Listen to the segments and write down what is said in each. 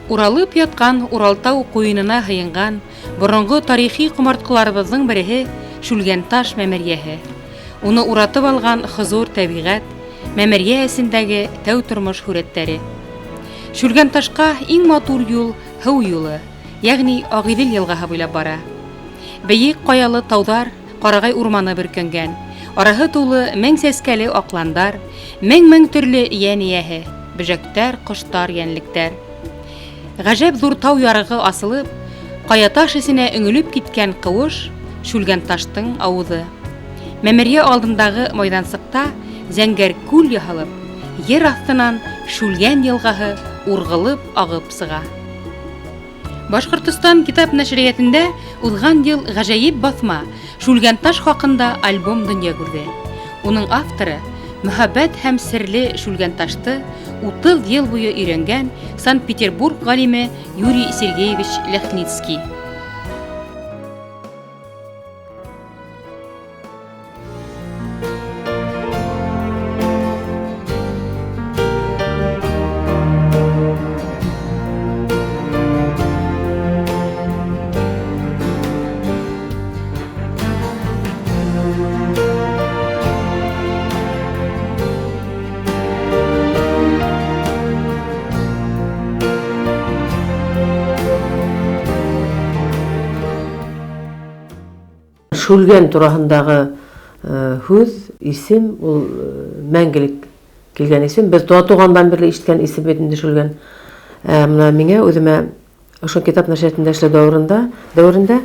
Уралып ятҡан Уралтау ҡуйынына һыйынған боронғо тарихи ҡомартҡыларыбыҙҙың береһе Шүлгәнташ мәмерйәһе. Уны уратып алған хозур тәбиғәт, мәмерйә эсендәге тәү тормош һүрәттәре. Шүлгәнташҡа иң матур юл һыу юлы, йәғни Ағиҙел йылғаһы буйлап бара. Бейек ҡаялы тауҙар ҡарағай урманы бөркәнгән, араһы тулы мең сәскәле аҡландар, мең-мең төрлө йән эйәһе, бөжәктәр, ҡоштар, йәнлектәр. Ғәжәп ҙур тау ярығы асылып, ҡаяташ эсенә өңөлөп киткән ҡыуыш Шүлгәнташтың ауыҙы. Мәмерйә алдындағы майҙансыҡта зәңгәр күл яһалып, ер аҫтынан Шүлгән йылғаһы урғылып ағып сыға. Башҡортостан китап нәшриәтендә уҙған йыл ғәжәйеп баҫма Шүлгәнташ хаҡында альбом донъя күрҙе. Уның авторы мөһабәт һәм серле Шүлгәнташты 30 йыл буйы өйрәнгән Санкт-Петербург ғалиме Юрий Сергеевич Ляхницкий. Шүлгән тураһындағы һүҙ, исем ул мәңгелек килгән исем. Беҙ туа туғандан бирле ишеткән исем бит инде Шүлгән. Ә мына миңә үҙемә ошо китап нәшриәтендә эшләү дәүерендә, дәүерендә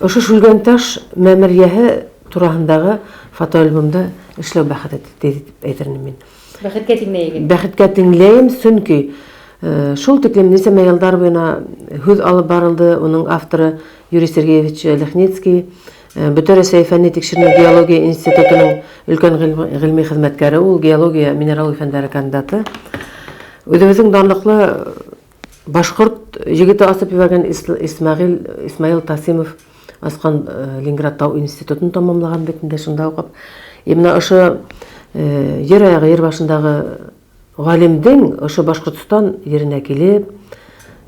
ошо Шүлгәнташ мәмерйәһе тураһындағы фотоальбомды эшләү бәхете тиҙ дип әйтер инем мин. Бәхеткә тиңләйегеҙ. Бәхеткә тиңләйем, сөнки шул тиклем нисәмә йылдар буена һүҙ алып барылды, уның авторы Юрий Сергеевич Лехницкий, Бөтә Рәсәй фәнни тикшеренү геология институтының өлкән ғилми хеҙмәткәре ул, геология, минералогия фәндәре кандидаты. Үҙебеҙҙең данлыҡлы башҡорт егете асып ебәргән Исмәғил, Исмаил Тасимов асҡан Ленинград тау институтын тамамлаған бит инде шунда уҡып. И менә ошо ер аяғы ер башындағы ғалимдең ошо Башҡортостан еренә килеп,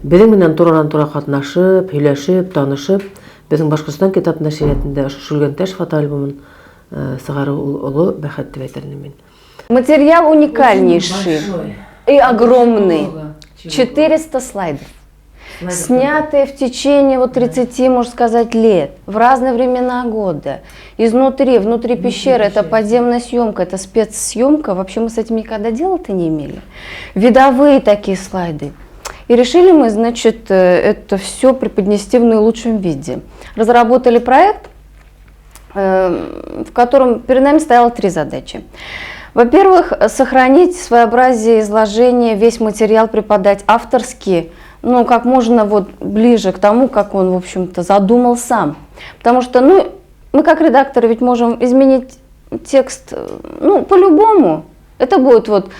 беҙҙең менән туранан-тура ҡатнашып, һөйләшеп, танышып, беҙҙең Башҡортостан китап нәшриәтендә ошо Шүлгәнташ фотоальбомын сығарыу ул оло бәхет дип әйтер инем мин. Материал уникальнейший и огромный. 400 слайдов. Снятые в течение вот 30, можно сказать, лет, в разные времена года. Изнутри, внутри пещеры, это подземная съемка, это спецсъемка. Вообще мы с этим никогда дела-то не имели. Видовые такие слайды. И решили мы, значит, это все преподнести в наилучшем виде. Разработали проект, в котором перед нами стояло три задачи. Во-первых, сохранить своеобразие изложения, весь материал преподать авторски, ну, как можно вот ближе к тому, как он, в общем-то, задумал сам. Потому что, ну, мы как редакторы ведь можем изменить текст, ну, по-любому. Это будет вот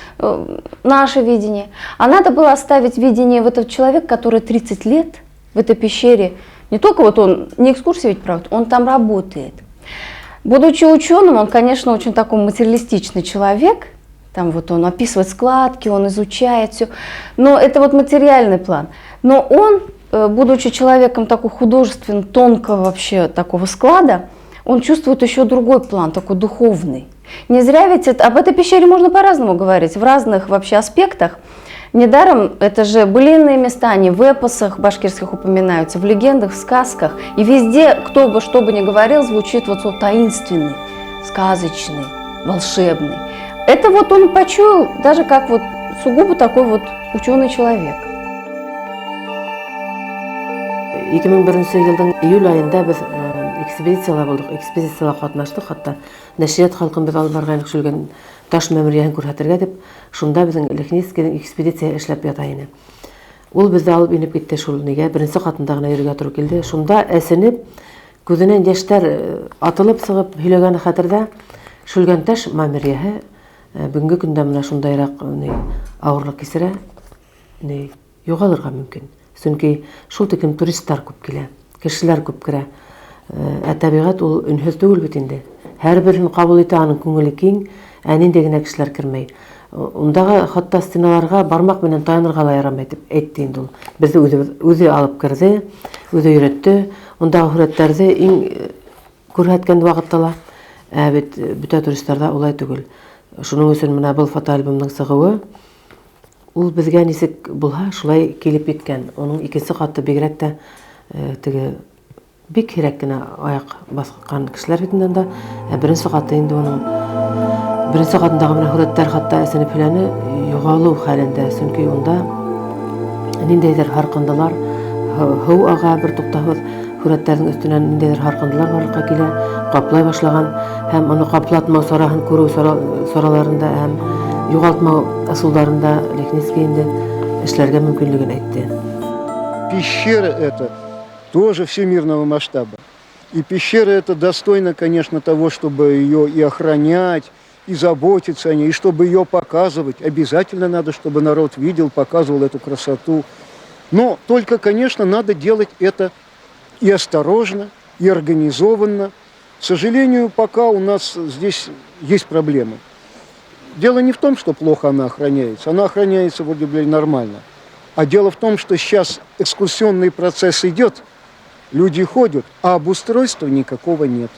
наше видение. А надо было оставить видение вот этого человека, который 30 лет в этой пещере. Не только вот он, не экскурсии ведь проводит, он там работает. Будучи ученым, он, конечно, очень такой материалистичный человек. Там вот он описывает складки, он изучает все. Но это вот материальный план. Но он, будучи человеком такого художественного, тонкого вообще такого склада, он чувствует еще другой план, такой духовный. Не зря ведь это, об этой пещере можно по-разному говорить, в разных вообще аспектах. Недаром это же былинные места, они в эпосах башкирских упоминаются, в легендах, в сказках. И везде, кто бы что бы ни говорил, звучит вот слово таинственный, сказочный, волшебный. Это вот он почуял даже как вот сугубо такой вот ученый человек. 2001 йылдың июль айында беҙ экспедицияла булдыҡ, экспедицияла ҡатнаштыҡ, хатта нәшриәт халҡын беҙ алып барғайныҡ Шүлгән таш мәмерйәһен күрһәтергә тип, шунда беҙҙең Лехницкийҙың экспедиция эшләп ята ине. Ул беҙҙе алып инеп китте шул нигә, беренсе ҡатында ғына йөрөргә тура килде. Шунда әсенеп, күҙенән йәштәр атылып сығып һөйләгәне хәтерҙә, Шүлгәнташ мәмерйәһе бөгөнгө көндә менә шундайыраҡ ауырлыҡ кисерә, юғалырға мөмкин. Сөнки шул тиклем туристар күп килә, кешеләр күп керә. Ә тәбиғәт ул өнһөҙ түгел бит инде. Һәр береһен ҡабул итә, аның күңеле киң, ә ниндәй генә кешеләр кермәй. Ундағы хатта стеналарға бармаҡ менән таянырға ла ярамай тип әйтте инде ул. Беҙҙе үҙе алып керҙе, үҙе өйрәтте. Ундағы һүрәттәрҙе иң күрһәткән ваҡытта ла, ә бит бөтә туристарҙа улай түгел. Шуның өсөн бына был фотоальбомдың сығыуы ул беҙгә нисек булһа, шулай килеп еткән. Уның икенсе ҡаты бигерәк тә теге бик һирәк кенә аяҡ баҫҡан кешеләр бит инде анда. Ә беренсе ҡаты инде уның беренсе ҡатындағы менә һүрәттәр хатта әсенеп һөйләне юғалыу хәлендә, сөнки унда ниндәйҙер һарҡындылар, һыу аға бер туҡтауһыҙ, һүрәттәрҙең өҫтөнән ниндәйҙер һарҡындылар барлыҡҡа килә, ҡаплай башлаған һәм уны ҡаплатмау сараһын күреү сараларында һәм юғалтмау ысулдарында Лехницкий инде эшләргә мөмкинлеген әйтте. Пещера это тоже всемирного масштаба. И пещера это достойна, конечно, того, чтобы ее и охранять, и заботиться о ней, и чтобы ее показывать. Обязательно надо, чтобы народ видел, показывал эту красоту. Но только, конечно, надо делать это и осторожно, и организованно. К сожалению, пока у нас здесь есть проблемы. Дело не в том, что плохо она охраняется. Она охраняется вроде бы нормально. А дело в том, что сейчас экскурсионный процесс идет, люди ходят, а обустройства никакого нет.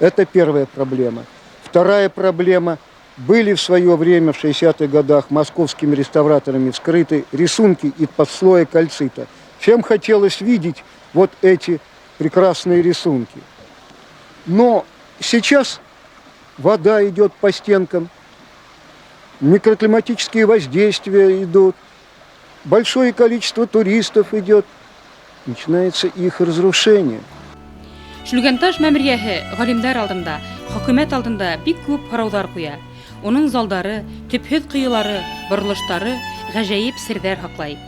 Это первая проблема. Вторая проблема. Были в свое время, в 60-х годах, московскими реставраторами вскрыты рисунки из-под слоя кальцита. Всем хотелось видеть вот эти прекрасные рисунки. Но сейчас вода идет по стенкам, микроклиматические воздействия идут, большое количество туристов идет, начинается их разрушение. Шүлгәнташ мәмерйәһе ғалимдар алдында, хөкүмәт алдында бик күп һорауҙар ҡуя. Уның залдары, төпһөҙ ҡыйылары, боролоштары ғәжәйеп серҙәр һаҡлай.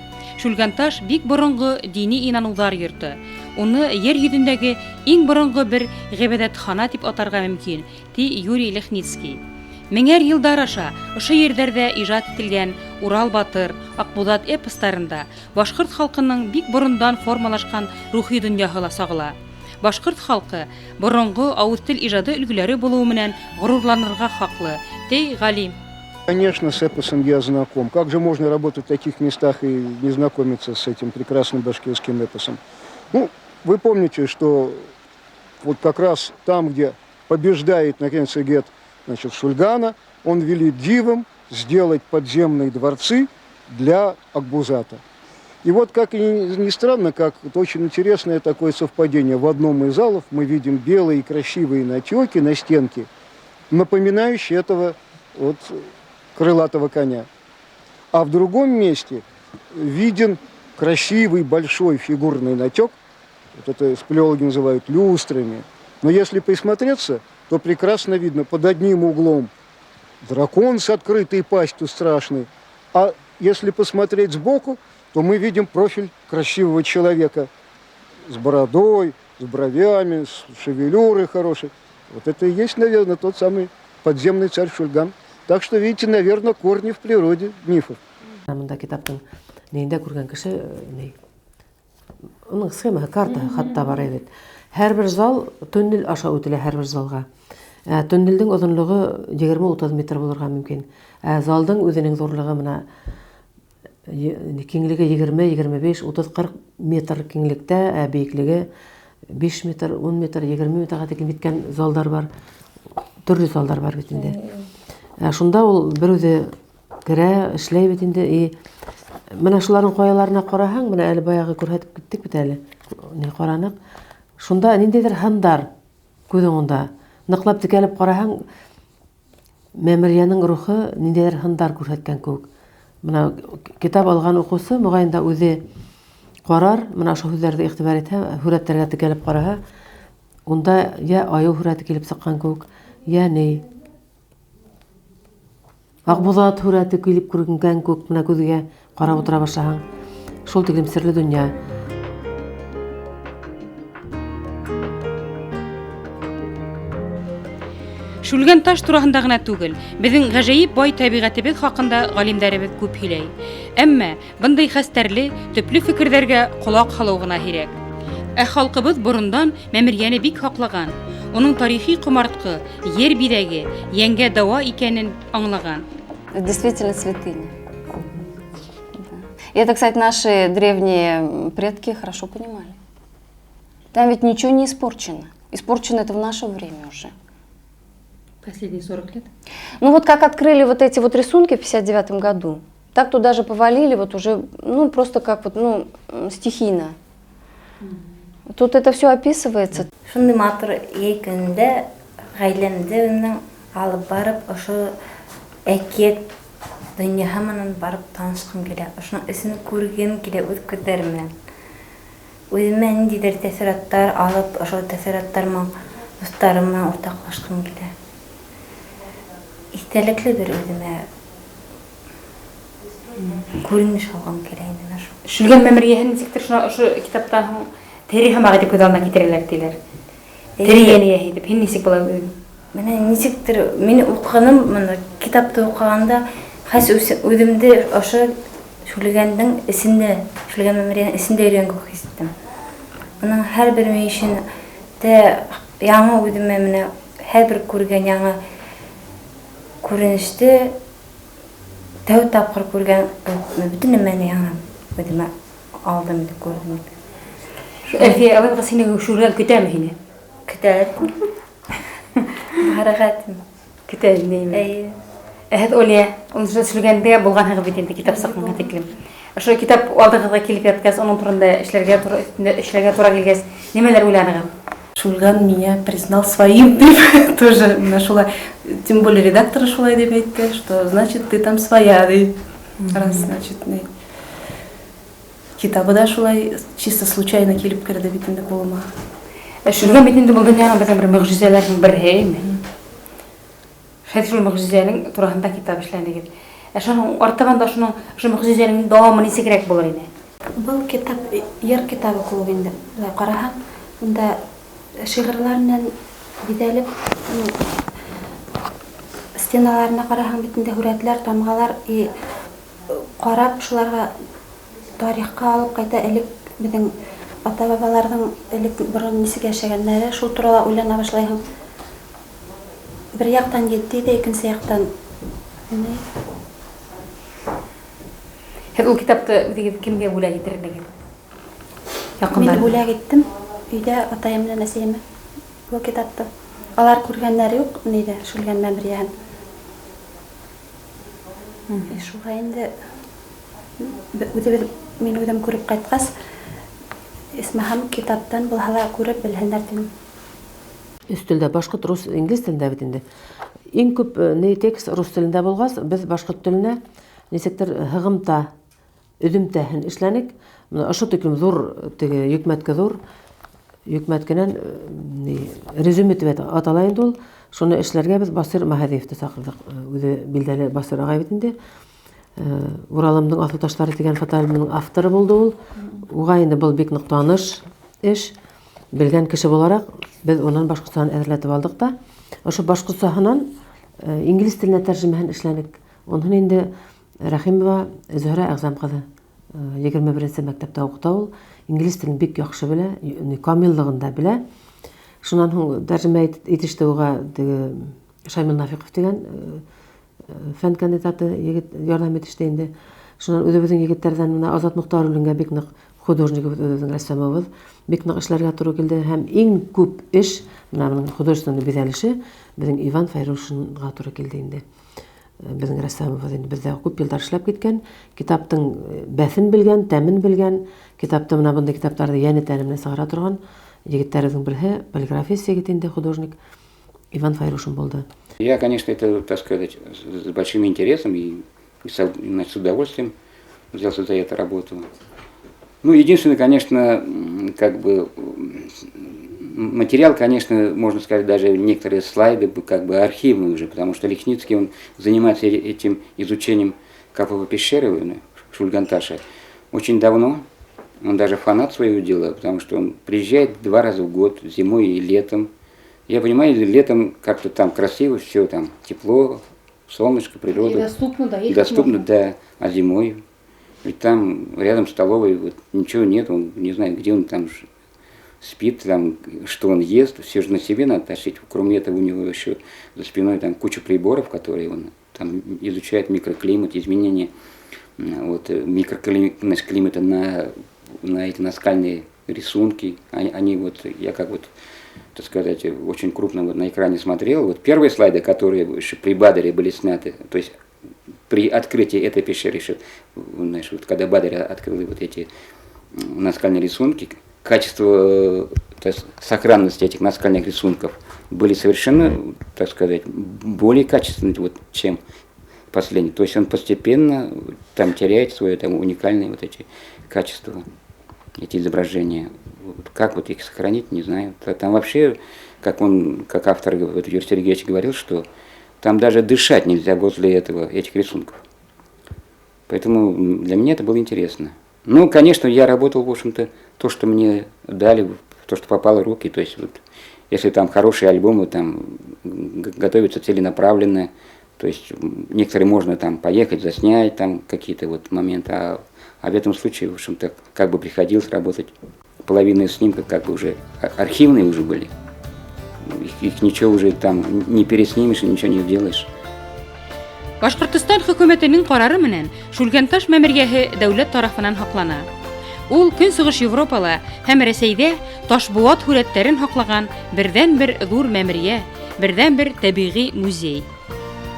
Шүлгәнташ бик боронғо дини инаныуҙар йорто. Уны ер йөҙөндәге иң боронғо бер ғибәҙәтхана тип атарға мөмкин, ти Юрий Лехницкий. Меңәр йылдар аша ошо ерҙәрҙә ижад ителгән Урал Батыр, Аҡбуҙат эпостарында башҡорт халҡының бик борондан формалашҡан рухи донъяһы ла сағыла. Башҡорт халҡы боронғо ауыҙ тел ижады өлгөләре булыуы менән ғорурланырға хаҡлы, ти ғалим. Конечно, с эпосом я знаком. Как же можно работать в таких местах и не знакомиться с этим прекрасным башкирским эпосом? Вы помните, что вот как раз там, где побеждает наконец Игет, Шульгана, он велит дивам сделать подземные дворцы для Акбузата. И вот, как ни странно, как это очень интересное такое совпадение. В одном из залов мы видим белые красивые натеки на стенке, напоминающие этого крылатого коня. А в другом месте виден красивый большой фигурный натек. Вот это спелеологи называют люстрами. Но если присмотреться, то прекрасно видно под одним углом дракон с открытой пастью страшный. А если посмотреть сбоку, то мы видим профиль красивого человека с бородой, с бровями, с шевелюрой хорошей. Вот это и есть, наверное, тот самый подземный царь Шульган. Так что, видите, наверное, корни в природе мифов. Мында китаптың нейендә күргән кеше, ни? Уның схемаһы, картаһы хатта бар бит. Һәр бер зал туннель аша үтелә һәр бер залға. Туннелдең оҙонлоғо егерме-утыҙ метр булырға мөмкин. Залдың үҙенең ҙурлығы мына киңлеге егерме, егерме биш, утыҙ, ҡырҡ метр киңлектә, ә бейеклеге биш метр, ун метр, егерме метрға тиклем еткән залдар бар. Төрлө залдар бар бит инде. Шунда ул бер үҙе керә, эшләй бит инде. И мына шуларҙың ҡаяларына ҡараһаң, мына әле баяғы күрһәтеп киттек бит әле. Ни ҡараныҡ. Шунда ниндәйҙер һындар күҙ уңында. Ныҡлап текәлеп ҡараһаң, мәмерйәнең рухы ниндәйҙер һындар күрһәткән кеүек. Мына китап алған уҡыусы моғайын да үҙе ҡарар, мына ошо һүҙҙәрҙе иғтибар итһә, һүрәттәргә текәлеп ҡараһа, унда йә айыу һүрәте килеп сыҡҡан кеүек, йә ни Аҡбуҙат һүрәте килеп күренгән кеүек, мына күҙгә ҡарап ултыра башлаһаң, шул тиклем серле донъя. Шүлгән таш тураһында ғына түгел, беҙҙең ғәжәйеп бай тәбиғәтебеҙ хаҡында ғалимдәребеҙ күп һөйләй. Әммә бындай хәстәрле, төплө фекерҙәргә ҡолаҡ һалыу ғына һирәк. Ә халҡыбыҙ борондан мәмерйәне бик һаҡлаған, уның тарихи ҡомартҡы, ер биҙәге, йәнгә дауа икәнен аңлаған. Это действительно святыня. Да. И это, кстати, наши древние предки хорошо понимали. Там ведь ничего не испорчено. Испорчено это в наше время уже. Последние 40 лет? Ну вот как открыли вот эти вот рисунки в 59 году, так туда же повалили вот уже, ну просто как вот, ну, стихийно. Тут это все описывается. Шундай матур йәй көнөндә ғаиләмде менән алып барып, ошо әкиәт донъяһы менән барып танышҡым килә. Ошоноң эсен күргем килә үҙ күҙҙәрем менән. Үҙемә ниндәйҙер тәьҫораттар алып, ошо тәьҫораттар менән дуҫтарым менән уртаҡлашҡым килә. Иҫтәлекле бер үҙемә күренеш алғым килә инде шул. Шүлгән мәмерйәһен нисектер шуна ошо китаптан һуң тере һымаҡ итеп күҙ алдына китерәләр тиләр. Тере йән эйәһе итеп. Һин нисек була үҙең? Менә нисектер мин уҡыным, мына китапты уҡығанда хәс үҙемде ошо Шүлгәндең эсендә, Шүлгән мәмерйәһенең эсендә йөрөгән кеүек хис иттем. Уның һәр бер мөйөшөндә яңы үҙемә менә һәр бер күргән яңы күренеште тәү тапҡыр күргән кеүек бөтөн нәмәне яңы үҙемә алдым инде, күрҙем. Әлфиә, алай булғас һине Шүлгән көтәме һине? Көтә. Барырға тим. Көтә инде. Эйе. Ә һеҙ, Оля, ул Шүлгәндә булғанһығыҙ бит инде китап сыҡҡанға тиклем. Ошо китап алдығыҙға килеп яткас, уның турында эшләргә тура, өҫтөндә эшләргә тура килгәс, нимәләр уйланығыҙ? Шүлгән меня признал своим, дип, тоже нашла. Тем более редактор шулай дип әйтте, что значит ты там своя, ди. Раз, значит, не. Китабы да шулай чисто случайно килеп керҙе бит инде ҡулыма. Шүлгән бит инде был донъяның беҙҙең бер мөғжизәләренең береһе, әйме? Һеҙ шул мөғжизәнең тураһында китап эшләнегеҙ. Ә шуның артабан да шуның ошо мөғжизәнең дауамы нисегерәк булыр ине? Был китап йыр китабы кеүек инде. Былай ҡараһаң, унда шиғырлар менән биҙәлеп, стеналарына ҡараһаң бит инде һүрәтләр, тамғалар, и ҡарап шуларға тарихҡа алып ҡайта, элек беҙҙең ата-бабаларҙың элек борон нисек йәшәгәндәре, шул турала уйлана башлайһың. Бер яҡтан етте ҙә, икенсе яҡтан ни? Һеҙ ул китапты үҙегеҙ кемгә бүләк итер инегеҙ? Яҡындар. Мин бүләк иттем өйҙә атайым менән әсәйемә был китапты. Алар күргәндәре юҡ, ниҙә, Шүлгән мәмерйәһен. Шуға инде үҙебеҙ, мин үҙем күреп ҡайтҡас, исмаһам китаптан булһа ла күреп белһендәр тинем. Өс телдә, башҡорт, рус, инглиз телендә бит инде. Иң күп ни текст рус телендә булғас, беҙ башҡорт теленә нисектер һығымта, өҙөмтәһен эшләнек. Мына ошо тиклем ҙур теге йөкмәткә ҙур йөкмәткәнән ни резюме тип атала инде ул. Шуны эшләргә беҙ Басир Маһәҙиевте саҡырҙыҡ. Үҙе билдәле Басир ағай бит инде. Уралымдың аҫыл таштары тигән фотоальбомының авторы булды ул. Уға инде был бик ныҡ таныш эш. Белгән кеше булараҡ беҙ унан башҡортсаһын әҙерләтеп алдыҡ та. Ошо башҡортсаһынан инглиз теленә тәржемәһен эшләнек. Уныһын инде Рәхимова Зөһрә Әғзәм ҡыҙы 21-нсе мәктәптә уҡыта ул. Инглиз телен бик яҡшы белә, камиллығын да белә. Шунан һуң тәржемә итеште уға теге Шамил Нафиҡов тигән фән кандидаты егет ярҙам итеште инде. Шунан үҙебеҙҙең егеттәрҙән мына Азат Мохтаруллинға бик ныҡ художнигыбыҙ, үҙебеҙҙең рәссамыбыҙ бик ныҡ эшләргә тура килде. Һәм иң күп эш мына бының художественный биҙәлеше беҙҙең Иван Файрушинға тура килде инде. Беҙҙең рәссамыбыҙ инде беҙҙә күп йылдар эшләп киткән, китаптың бәҫен белгән, тәмен белгән, китапты мына бындай китаптарҙы йәне тәне менән сығара торған егеттәребеҙҙең береһе, полиграфист егет инде, художник Иван Файрушин булды. Я, конечно, это, так сказать, с большим интересом и с удовольствием взялся за эту работу. Единственное, конечно, материал, конечно, можно сказать, даже некоторые слайды архивные уже, потому что Лихницкий, он занимается этим изучением Каповой пещеры, Шульганташа, очень давно. Он даже фанат своего дела, потому что он приезжает 2 раза в год, зимой и летом. Я понимаю, летом как-то там красиво, все там тепло, солнышко, природа. И доступно, да, ехать Доступно, можно. Да, а зимой? Ведь там рядом столовой ничего нет, он не знает, где он там спит, что он ест, все же на себе надо тащить. Кроме этого, у него еще за спиной куча приборов, которые он Там изучают микроклимат, изменения вот, микроклимата на эти наскальные рисунки. Они вот, я как вот, так сказать, очень крупно вот на экране смотрел. Вот первые слайды, которые еще при Бадере были сняты, то есть при открытии этой пещеры еще, знаешь, вот когда Бадер открыл вот эти наскальные рисунки, качество, то есть сохранности этих наскальных рисунков были совершенно, так сказать, более качественные, вот, чем последний. То есть он постепенно там теряет свои там уникальные вот эти качества, эти изображения. Вот как вот их сохранить, не знаю. Там вообще, как он, как автор, вот Юрий Сергеевич говорил, что там даже дышать нельзя возле этого, этих рисунков. Поэтому для меня это было интересно. Ну, конечно, я работал, в общем-то, то, что мне дали, то, что попало в руки. То есть, вот, если там хорошие альбомы, там готовятся целенаправленно, то есть некоторые можно там поехать, заснять там какие-то вот моменты, а в этом случае, в общем-то, как бы приходилось работать. Половина снимков как бы уже архивные уже были. Их ничего уже там не переснимешь, ничего не сделаешь. Башҡортостан хөкүмәтенең ҡарары менән Шүлгәнташ мәмерйәһе дәүләт тарафынан һаҡлана. Ул Көнсығыш Европала һәм Рәсәйҙә ташбыуат һүрәттәрен һаҡлаған берҙән-бер ҙур мәмерйә, берҙән-бер тәбиғи музей.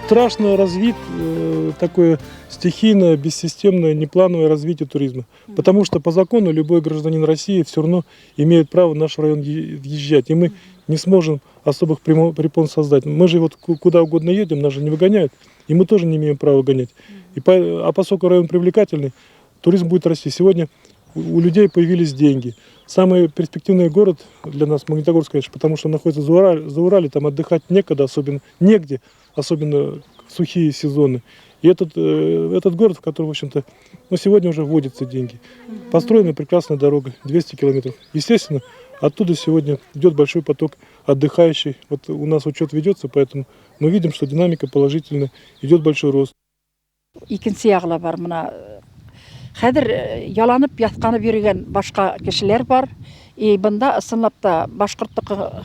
Страшно развит такое стихийное, бессистемное, неплановое развитие туризма. Потому что по закону любой гражданин России все равно имеет право в наш район въезжать. И мы не сможем особых препон создать. Мы же вот куда угодно едем, нас же не выгоняют. И мы тоже не имеем права гонять. А поскольку район привлекательный, туризм будет расти. Сегодня у людей появились деньги. Самый перспективный город для нас Магнитогорск, конечно, потому что он находится за Урале, там отдыхать некогда, особенно негде, особенно в сухие сезоны. И этот город, в котором, в общем-то, ну, сегодня уже вводятся деньги. Построена прекрасная дорога, 200 километров. Естественно, оттуда сегодня идет большой поток отдыхающих. Вот у нас учет ведется, поэтому мы видим, что динамика положительная, идет большой рост. Икенсе яғы ла бар, мына хәҙер яланып ятҡанып йөрөгән башҡа кешеләр бар. И бында ысынлап та башҡорттоҡо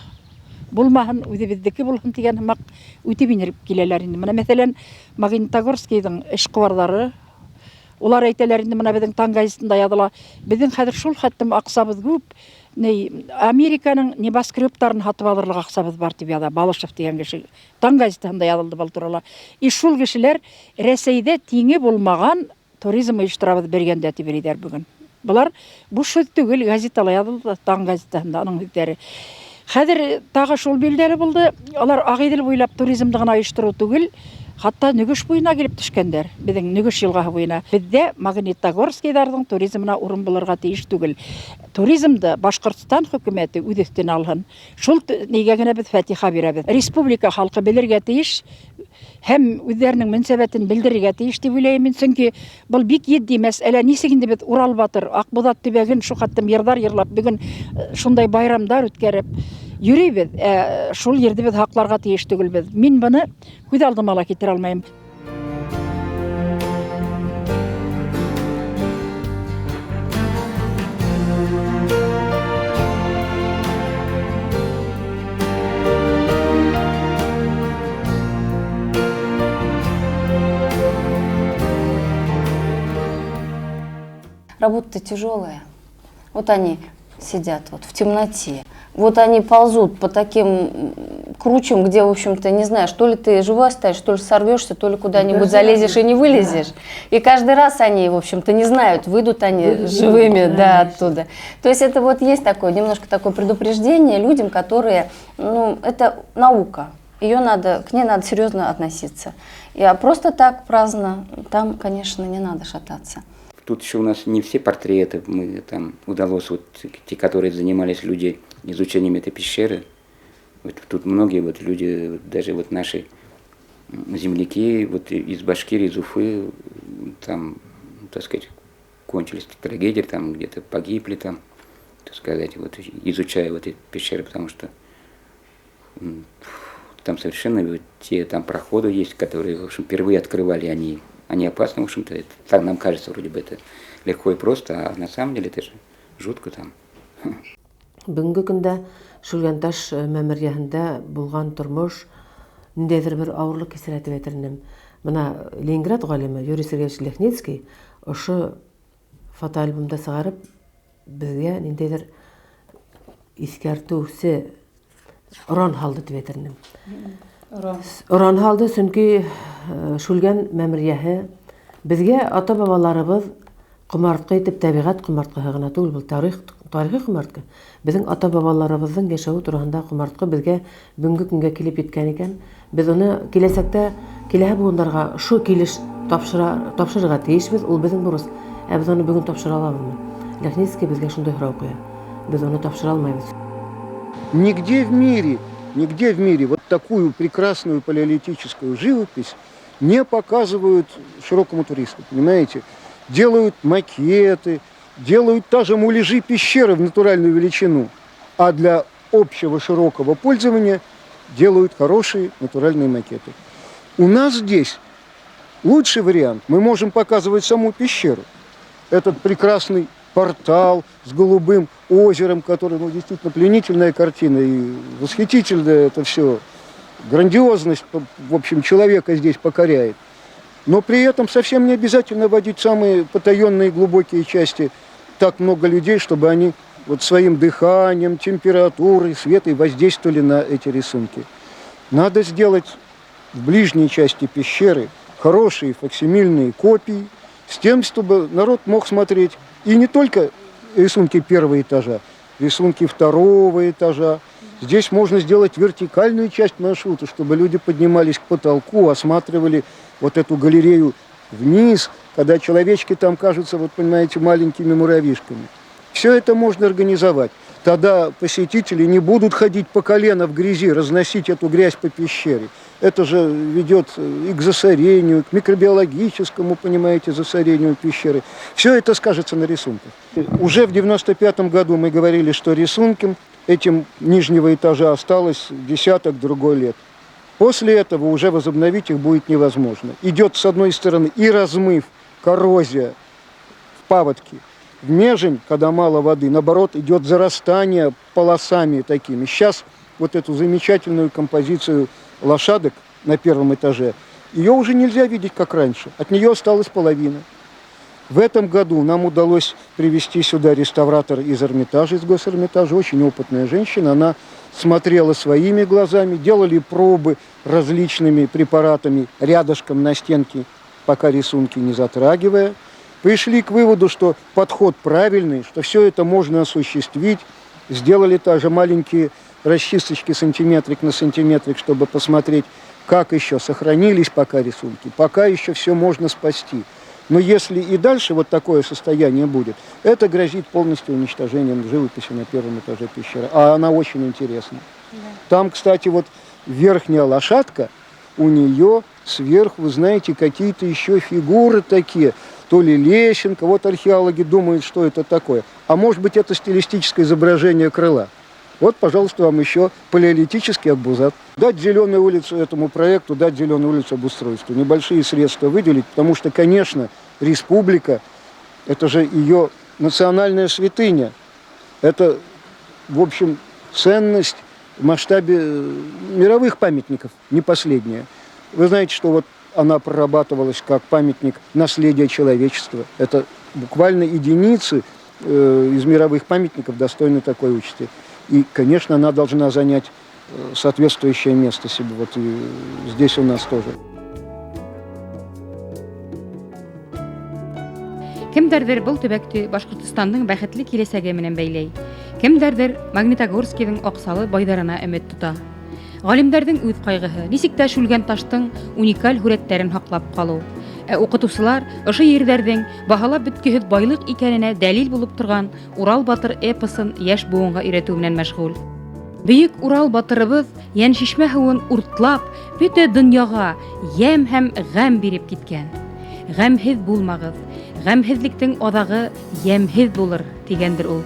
булмаһын, үҙебеҙҙеке булһын тигән һымаҡ үтеп инеп киләләр инде. Мына мәҫәлән, Магнитогорскийҙың эшҡыуарҙары, улар әйтәләр инде, мына беҙҙең Таң газетында яҙыла, беҙҙең хәҙер шул хәтлем аҡсабыҙ күп, Американың небоскребтарын һатып алырлыҡ аҡсабыҙ бар тип яҙа Балышев тигән кеше. Таң газетында яҙылды был турала. И шул кешеләр Рәсәйҙә тиңе булмаған туризм ойошторабыҙ бергәндә тип йөрөйҙәр бөгөн. Былар буш һүҙ түгел, газетала яҙылды, Таң газетаһында уның һүҙҙәре. Хәҙер тағы шул билдәле булды. Алар Ағиҙел буйлап туризмды ғына ойоштороу түгел, хатта Нөгөш буйына килеп төшкәндәр, беҙҙең Нөгөш йылғаһы буйына. Беҙҙә Магнитогорскийҙарҙың туризмына урын булырға тейеш түгел. Туризмды Башҡортостан хөкүмәте үҙ өҫтөнә алһын. Шул нигә генә беҙ фатиха бирәбеҙ. Республика халҡы белергә тейеш һәм үҙҙәренең мөнәсәбәтен белдерергә тейеш тип уйлайым мин, сөнки был бик етди мәсьәлә. Нисек инде беҙ Урал батыр, Аҡбуҙат төбәген шул хәтлем йырҙар йырлап, бөгөн шундай байрамдар үткәреп йөрөйбөҙ, шул ерҙе беҙ һаҡларға тейеш түгелбеҙ. Мин быны күҙ алдыма ла килтерә алмайым. Работа-то тяжелая. Вот они сидят вот в темноте. Вот они ползут по таким кручам, где, в общем-то, не знаешь, то ли ты живой останешься, то ли сорвешься, то ли куда-нибудь залезешь и не вылезешь. И каждый раз они, в общем-то, не знают, выйдут они живыми, да, оттуда. То есть это вот есть такое, немножко такое предупреждение людям, которые, ну, это наука, ее надо, к ней надо серьезно относиться. И просто так праздно там, конечно, не надо шататься. Тут еще у нас не все портреты, мы там удалось, вот те, которые занимались люди изучением этой пещеры, вот тут многие вот люди, даже вот наши земляки, вот из Башкирии, из Уфы, там, так сказать, кончились трагедии, там где-то погибли, там, так сказать, вот изучая вот эти пещеры, потому что там совершенно вот те там проходы есть, которые, в общем, впервые открывали они. Они опасны, в общем-то, это, так нам кажется, вроде бы это легко и просто, а на самом деле это же жутко там. Бөгөнгө көндә Шүлгәнташ мәмерйәһендә булған тормош ниндәйҙер бер ауырлыҡ кисерә тип әйтер инем. Бына Ленинград ғалимы Юрий Сергеевич Лехницкий ошо фотоальбомды сығарып беҙгә ниндәйҙер иҫкәртеүсе оран һалды тип әйтер инем. Оран һалды, сөнки Шүлгән мәмерйәһе беҙгә ата-бабаларыбыҙ ҡомартҡы итеп, тәбиғәт ҡомартҡыһы ғына түгел, был тарих, тарихи ҡомартҡы. Беҙҙең ата-бабаларыбыҙҙың йәшәүе тураһында ҡомартҡы беҙгә бөгөнгө көнгә килеп еткән икән. Беҙ уны киләсәктә киләһе быуындарға ошо килеш тапшыра, тапшырырға тейешбеҙ, ул беҙҙең бурыс. Ә беҙ уны бөгөн тапшыра алабыҙмы? Лехницкий беҙгә шундай һорау ҡуя. Беҙ уны тапшыра алмайбыҙ. Нигде в мире вот такую прекрасную палеолитическую живопись не показывают широкому туристу, понимаете? Делают макеты, делают даже муляжи пещеры в натуральную величину, а для общего широкого пользования делают хорошие натуральные макеты. У нас здесь лучший вариант. Мы можем показывать саму пещеру. Этот прекрасный портал с голубым озером, который, ну, действительно пленительная картина и восхитительное это все. Грандиозность, в общем, человека здесь покоряет. Но при этом совсем не обязательно водить самые потаенные глубокие части так много людей, чтобы они вот своим дыханием, температурой, светом воздействовали на эти рисунки. Надо сделать в ближней части пещеры хорошие факсимильные копии, с тем, чтобы народ мог смотреть и не только рисунки первого этажа, рисунки второго этажа. Здесь можно сделать вертикальную часть маршрута, чтобы люди поднимались к потолку, осматривали вот эту галерею вниз, когда человечки там кажутся, вот понимаете, маленькими муравьишками. Все это можно организовать. Тогда посетители не будут ходить по колено в грязи, разносить эту грязь по пещере. Это же ведет и к засорению, к микробиологическому, понимаете, засорению пещеры. Все это скажется на рисунках. Уже в 95 году мы говорили, что рисункам этим нижнего этажа осталось десяток другой лет. После этого уже возобновить их будет невозможно. Идет, с одной стороны, и размыв, коррозия в паводке. В межень, когда мало воды, наоборот, идет зарастание полосами такими. Сейчас вот эту замечательную композицию лошадок на первом этаже, ее уже нельзя видеть, как раньше. От нее осталась половина. В этом году нам удалось привести сюда реставратора из Эрмитажа, из Госэрмитажа, очень опытная женщина. Она смотрела своими глазами, делали пробы различными препаратами рядышком на стенке, пока рисунки не затрагивая. Пришли к выводу, что подход правильный, что все это можно осуществить. Сделали также маленькие расчисточки сантиметрик на сантиметрик, чтобы посмотреть, как еще сохранились пока рисунки, пока еще все можно спасти. Но если и дальше вот такое состояние будет, это грозит полностью уничтожением живописи на первом этаже пещеры. А она очень интересна. Да. Там, кстати, вот верхняя лошадка, у нее сверху, вы знаете, какие-то еще фигуры такие. То ли лесенка, вот археологи думают, что это такое. А может быть, это стилистическое изображение крыла. Вот, пожалуйста, вам еще палеолитический Акбузат. Дать зеленую улицу этому проекту, дать зеленую улицу обустройству. Небольшие средства выделить, потому что, конечно, республика, это же ее национальная святыня. Это, в общем, ценность в масштабе мировых памятников, не последняя. Вы знаете, что вот она прорабатывалась как памятник наследия человечества. Это буквально единицы из мировых памятников достойны такой участи. И, конечно, она должна занять соответствующее место себе. Вот и здесь у нас тоже. Кемдәрҙер был төбәкте Башҡортостандың бәхетле киләсәге менән бәйләй. Кемдәрҙер Магнитогорскийҙың аҡсалы байҙарына өмөт тота. Ғалимдәрҙең үҙ ҡайғыһы нисек тә Шүлгәнташтың уникаль һүрәттәрен һаҡлап ҡалыу. Ә уҡытыусылар ошо ерҙәрҙең баһалап бөткөһөҙ байлыҡ икәненә дәлил булып торған Урал батыр эпосын йәш быуынға өйрәтеү менән мәшғүл. Бөйөк Урал батырыбыҙ Йәншишмә һыуын уртлап, бөтә донъяға йәм һәм ғәм биреп киткән. Ғәмһеҙ булмағыҙ, ғәмһеҙлектең аҙағы йәмһеҙ булыр, тигәндер ул.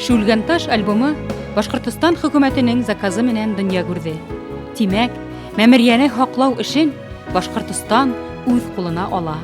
Шүлгәнташ альбомы Башҡортостан хөкүмәтенең заказы менән донъя күрҙе. Тимәк, мәмерйәне һаҡлау эшен Башҡортостан үҙ ҡулына ала.